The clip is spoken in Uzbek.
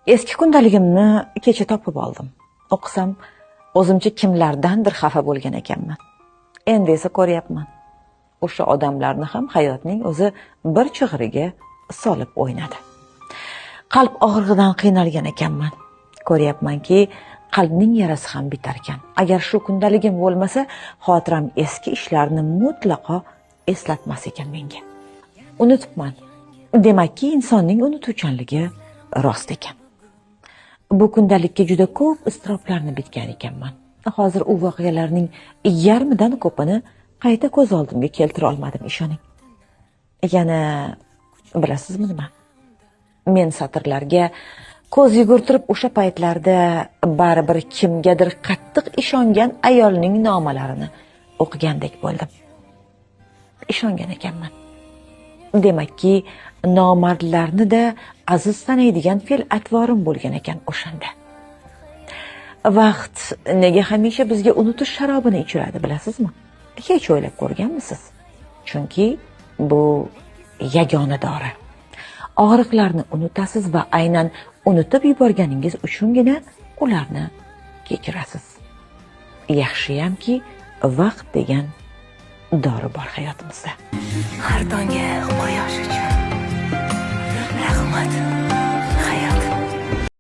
Eski kundaligimni kecha topib oldim. O'qisam, o'zimcha kimlardandir xafa bo'lgan ekanman. Endi esa ko'ryapman. O'sha odamlarni ham hayotning o'zi bir chig'iriga solib o'ynadi. Qalb og'rig'idan qiynalgan ekanman. Ko'ryapmanki, qalbning yarasi ham bitar ekan. Agar shu kundaligim bo'lmasa, xotiram eski ishlarni mutlaqo eslatmas ekan menga. Unutibman. Demakki, insonning unutuvchanligi rost ekan. Bu kundalikka juda ko'p iztiroblarni bitgan ekanman. Hozir u voqealarning yarmidan ko'pini qayta ko'z oldimga keltira olmadim, ishoning. Yana bilasizmi nima? Men satrlarga ko'z yugurtirib, o'sha paytlarda baribir kimgadir qattiq ishongan ayolning nomalarini o'qigandek bo'ldim. Ishongan ekanman. Demakki, nomardlarni-da aziz sanaydigan fe'l atvorim bo'lgan ekan o'shanda. Vaqt nega hamisha bizga unutish sharobini ichiradi, bilasizmi? Hech o'ylab ko'rganmisiz? Chunki bu yagona dori. Og'riqlarni unutasiz va aynan unutib yuborganingiz uchungina ularni kechirasiz. Yaxshiyamki, vaqt degan dori bor hayotimizda. Har tonggi quyosh uchun rahmat.